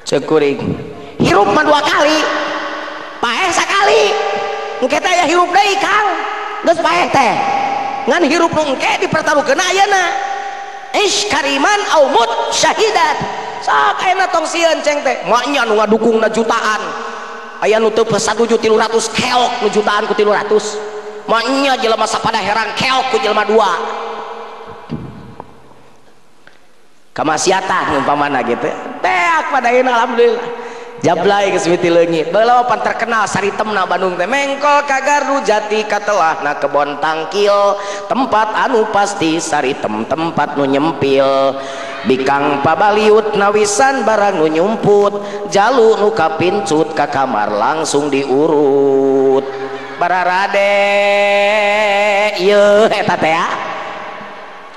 Ceuk kuring hirup mah 2 kali paeh sakali engke teh aya hirup deui Kang geus paeh teh ngan hirup nu engke dipertaruhkeun ayeuna ish kariman au mut syahidan sok ayeuna tong sieun ceng teh maknya nu ngadukungna jutaan aya nu teu 1.300 keok nu jutaan ku 300 maknya jelema sapada herang keok ku jelema 2 kamaksiatan umpamana gitu teak pada ayeuna alhamdulillah jablay geus miti leungit baheula pan terkenal saritemna Bandung teh mengkol ka Gardu Jati katelahna kebon tangkil tempat anu pasti saritem tempat nu nyempil bikang pabaliut nawisan barang nu nyumput jalu nu kapincut ka kamar langsung diurut bararade ieu eta teh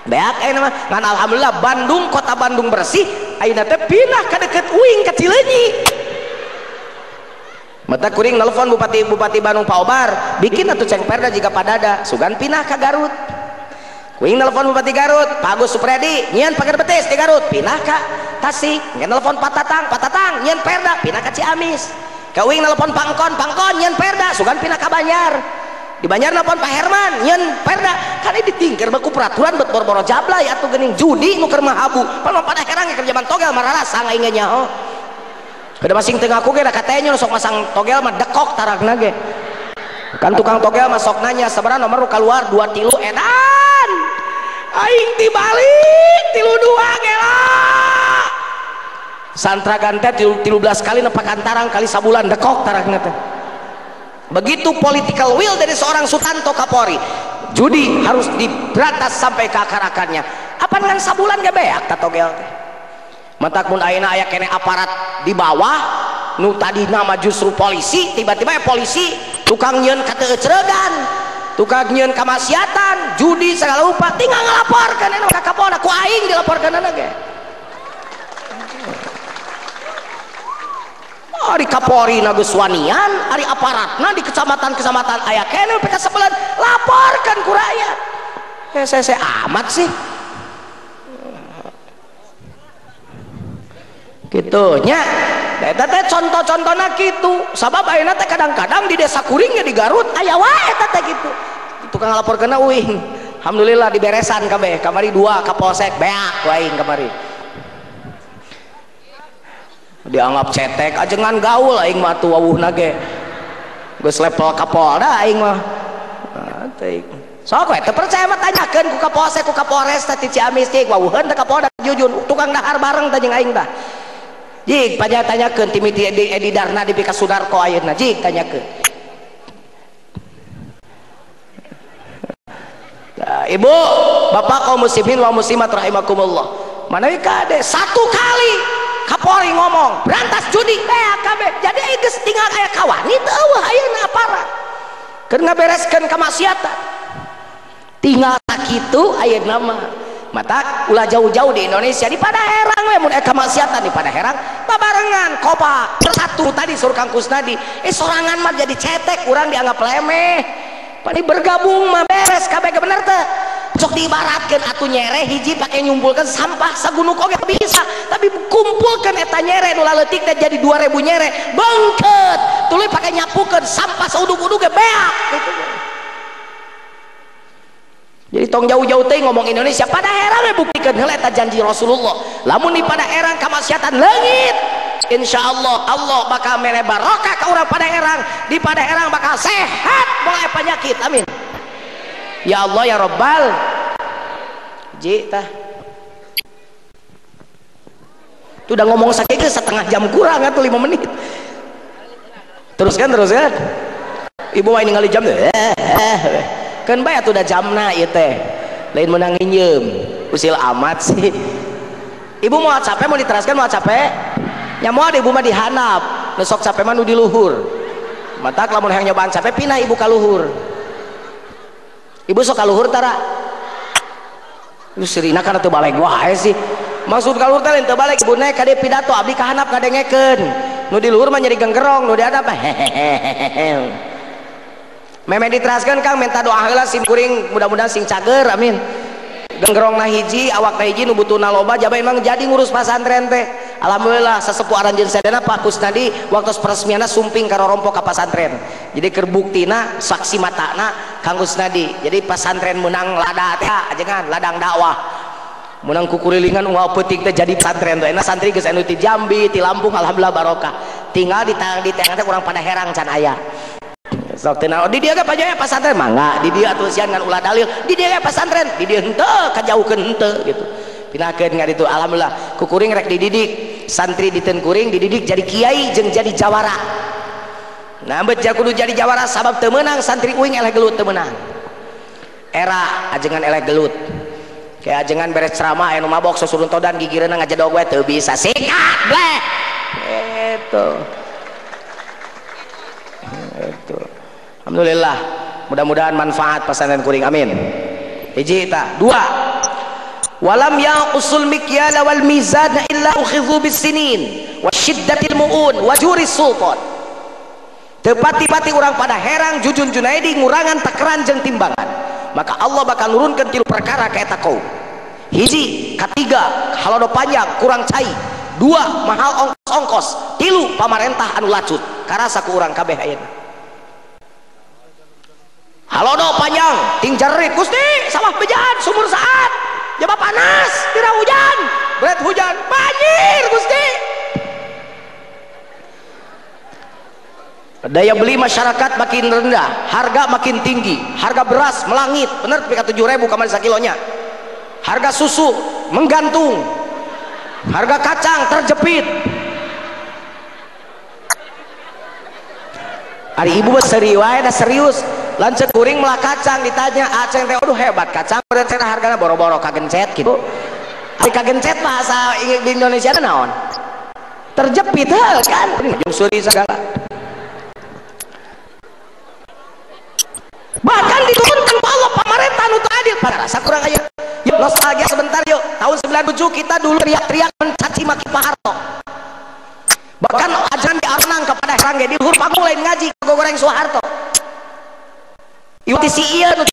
beak ayeuna mah ngan alhamdulillah Bandung kota Bandung bersih ayeuna teh pindah ka deukeut uing ka Cileunyi. Mata kuring nelfon Bupati Bandung Pak Obar bikin atuh ceng perda jika padada sugan pindah ka Garut. Kuring nelfon Bupati Garut Pak Agus Supriyadi nyian pagar betis di Garut pindah ka Tasik. Nyian nelfon Pak Tatang nyian perda pindah ka Ciamis. Kuring nelfon Pangkon nyian perda sugan pindah ka Banjar. Di Banjar nelfon Pak Herman nyian perda kan ini ditingker baku peraturan bet boro-boro jablay atuh geuning judi nu keur mahabu pan pada herang keur zaman togel mararasa aing ge nyaho. Kada masing teu ngaku ge da katanya sok masang togel mah dekok taragna ge. Kan tukang togel mah sok nanya sabaraha nomor nu kaluar 2 3 edan. Aing tibalik 32 gela. Santragan teh 13 kali nepak antarang kali sabulan dekok taragna teh. Begitu political will dari seorang Sutanto Kapolri, judi harus diberantas sampai ke akar-akarnya. Apa dengan sabulan ge beak ta togel teh. Matak mun ayeuna aya keneh aparat di bawah nu tadi nama justru polisi tiba-tiba ya polisi tukang nyeun kateucregan tukang nyeun kamaksiatan judi segala rupa tinggal ngalaporkeun anu ka Kapolda ku aing dilaporkeunana ge. Ari Kapolri na geus wanian ari aparatna di kecamatan-kecamatan aya keneh PK sebelan laporkeun ku rakyat. Hese amat sih gitu nya eta teh contoh-contohna kitu sabab ayeuna teh kadang-kadang di desa kuring di Garut aya wae eta teh kitu tukang ngalaporkeunna uing alhamdulillah diberesan kabeh kamari 2 kapolsek beak ku aing kamari dianggap cetek ajengan gaul aing mah atuh wawuhna ge geus level Kapolda aing mah teuing sok we teu percaya mah tanyakeun ku kapolsek ku Kapolres teh ti Ciamis teh wawuheun teh Kapolda jujun tukang dahar bareng teh jeung aing tah. Jik panya tanyakeun timiti Edi Darna di Pika Sudarko ayeuna jik tanyakeun. Nah, ibu, bapak kaum muslimin wa muslimat rahimakumullah. Manawi kade satu kali Kapolri ngomong berantas judi kabeh. Jadi geus tinggal aya kawani teu eueuh ayeuna aparat. Keur ngabereskeun kamaksiatan. Tinggal sakitu ayeuna mah. Mata ulah jauh-jauh di Indonesia di Padaherang we mun aya kamaksiatan di Padaherang babarengan kopak bersatu tadi sur Kang Kusnadi sorangan mah jadi cetek urang dianggap lemeh pani bergabung mah beres kabeh bener teu sok diibaratkeun atuh nyere hiji pake nyumpulkeun sampah sagunuk oge bisa tapi kumpulkeun eta nyere nu laletik teh jadi 2000 nyere bengket tuluy pake nyapukeun sampah saudug-udug ge beak gitu. Jadi tong jauh-jauh teh ngomong Indonesia Padaherang we buktikeun heula eta janji Rasulullah. Lamun di Padaherang kamaksiatan leungit, insyaallah Allah bakal mere barokah ka urang Padaherang, di Padaherang bakal sehat moal penyakit. Amin. Ya Allah ya Rabbal. Ji tah. Itu udah ngomong sakieu setengah jam kurang atau 5 menit. Teruskan teruskan. Ibu mah ningali jam. Kan bae atuh da jamna ieu teh lain menang nginjem usil amat sih ibu mau capek mau diteraskan mau capek nya moal ibu mah dihanap nu sok capek mah nu di luhur matak lamun hayang nyobaan capek pindah ibu ka luhur ibu sok ka luhur tara lu sirina kana teu baleg wae sih maksud ka luhur teh lain teu baleg ibu naik ka dieu pidato abdi ka handap ngadengekeun nu di luhur mah nyeri genggerong nu di handap mah hehehe. Meme diteraskan Kang minta doa heula sim kuring mudah-mudahan sing cager amin. Genggerong na hiji awak na hiji nu butuhna loba jaba emang jadi ngurus pasantren teh. Alhamdulillah sesepuh aranjeun sadayana Pak Kusnadi waktu peresmianna sumping ka rorompok ka pasantren. Jadi keur buktina saksi matana Kang Kusnadi. Jadi pasantren menang lada teh ajengan ladang dakwah. Menang kukurilingan unggal peuting teh jadi pesantren teh. Enak santri geus anu ti Jambi, ti Lampung alhamdulillah barokah. Tinggal di tengah teh urang pada herang can aya. Sok teu naon di dieu ge pajaya pasantren mangga di dieu atuh sian ngan ulah dalil di dieu ge pasantren di dieu henteu kajauhkeun henteu gitu. Pindahkeun ka ditu alhamdulillah ku kuring rek dididik santri diteun kuring dididik jadi kiai jeung jadi jawara. Nah bet kudu jadi jawara sabab teu meunang santri uing eleh gelut teu meunang. Era ajengan eleh gelut. Kayak ajengan beres ceramah anu mabok susuruntodan gigireunna ngajedog we teu bisa sikat bleh. Gitu. Gitu. Alhamdulillah, mudah-mudahan manfaat pesantren kuring, amin. Hiji ta, dua. Walam yanqusul mikyala wal mizana illa ukhidhu bisinin wa syiddatil muun wa juris sultan. Teu pati-pati urang pada herang Jujun Junaidi ngurangan takaran jeung timbangan. Maka Allah bakal nurunkeun tilu perkara ka eta kaum. Hiji, katiga, halodo panjang kurang cai. Dua, mahal ongkos-ongkos. Tilu, pamarentah anu lacut. Karasa ku urang kabeh ayeuna. Halodo panjang ting jerit Gusti sawah bejaan sumur saat jaba panas tidak hujan berat hujan banjir Gusti. Daya beli masyarakat makin rendah, harga makin tinggi, harga beras melangit, bener pika 7.000 kamari sakilonya, harga susu menggantung, harga kacang terjepit. Ari ibu serius wae da serius. Lanceuk kuring melah kacang ditanya aceng teh aduh hebat kacang bener hargana boro-boro kagencet gitu. Ari kagencet bahasa di Indonesia naon? Terjepit heuh kan. Jeung suri segala. Bahkan diturunkan ku Allah pamarentah nu teu adil. Parasa kurang aya. Yuk nostalgia sebentar yuk. Tahun 97 kita dulu teriak-teriak mencaci maki Pak Harto. Bahkan ajaran diarenang kepada herang ge di luhur panggung lain ngaji goreng Soeharto. Ieu ti si ieu nu